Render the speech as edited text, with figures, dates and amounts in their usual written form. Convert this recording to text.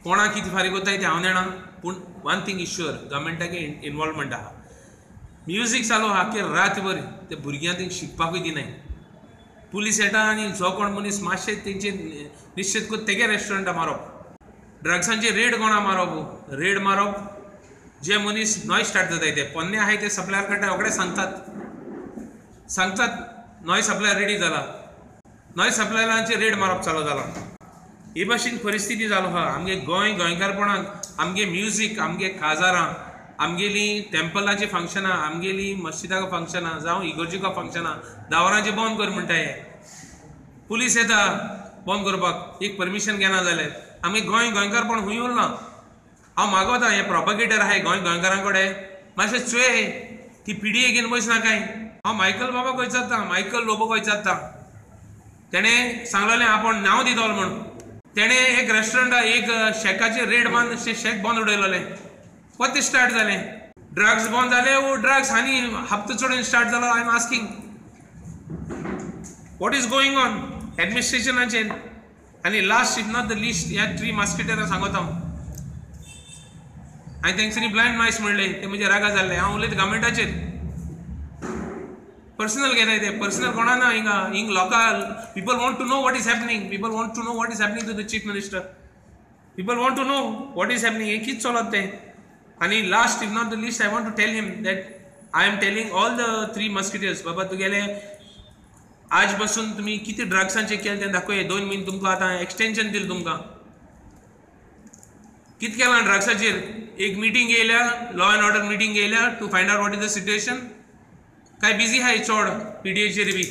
कोणा कितें फारीक कोत्ताय तें हांव जाणा, पूण वन थींग is sure, गव्हर्मेंटागे इनवॉल्वमेंट आहा. म्युजीक चालू आहा की रातभर, ते भुरग्यांक तेंक शिकपाकूय दिनाय. पुलीस येता आनी जो कोण मनीस मातशें तेंचे निश्चीत करून तेगे रेस्टॉरंटां मारप, ड्रग्सांचे रेड कोणा मारप, रेड मारप. जे मनीस नॉयज स्टार्ट जाताय ते पोन्ने आहाय ते सप्लायर काडटा, रोखडे सांगतात सांगतात नॉयज सप्लायर रेडी जाला, नॉयज सप्लायरांचे रेड मारप चालू जाला. ही भाशेन परिस्थिती जालो आहा आमगे गोंय गोंयकारपणाक. आमगे म्युजीक, आमगे काजारां, आमगेली टेम्पलाची फंक्शनां, आमगेली मस्जिदाक फंक्शनां जावं इगर्जीका फंक्शनां दावरांचे बंद कर म्हणटा. हे पुलीस येता बंद करपाक, एक परमिशन घेना जाल्यार. आमगे गोंय गोंयकारपण खूंय उरलां. हांव मागोता हे प्रोपगेटर आहाय गोंय गोंयकारां कडेन मातशें चोय ती पिडिए घेवन बसना काय. हांव मायकल बाबाक विचारता, मायकल लोबोक विचारता, तेणें सांगलेलें आपूण नांव दितलो म्हूण. तेणें एक रेस्टॉरंटा एक शॅकाचेर रेड मारून शॅक बंद उडयलेलें. परतें स्टार्ट जालें, ड्रग्स बंद जाले वो ड्रग्स आनी हप्तो चडून स्टार्ट जालो. I am asking what is going on एडमिनिस्ट्रेशनाचेर. आनी last if not the least, ह्या थ्री मास्केटरां सांगता हांव, हांवें तेंच्यांनी ब्लायंड मायस म्हणलें, ते म्हजे रागा जाल्ले. हांव उलयता गव्हर्मेंटाचेर, पर्सनल घेताय ते, पर्सनल कोणा ना हिंगा. हिंग लोकां people want to know what is happening, people want to know what is happening to the chief minister, people want to know what is happening, हें कितें चलत तें. आनी last if not the least, I want to tell him that I am telling all the three musketeers, बाबा तुगेले आज पासून तुमी कितें ड्रग्सांचें केलें तें दाखय. 2 म्हयने तुमकां आतां एक्सटेंशन दिलें तुमकां. कितें केलां ड्रग्साचेर? एक मिटींग येयल्या, लॉ एंड ऑर्डर मिटींग येयल्या to find out what is the situation. काय बिजी आहाय चड पीडीएचेर बी.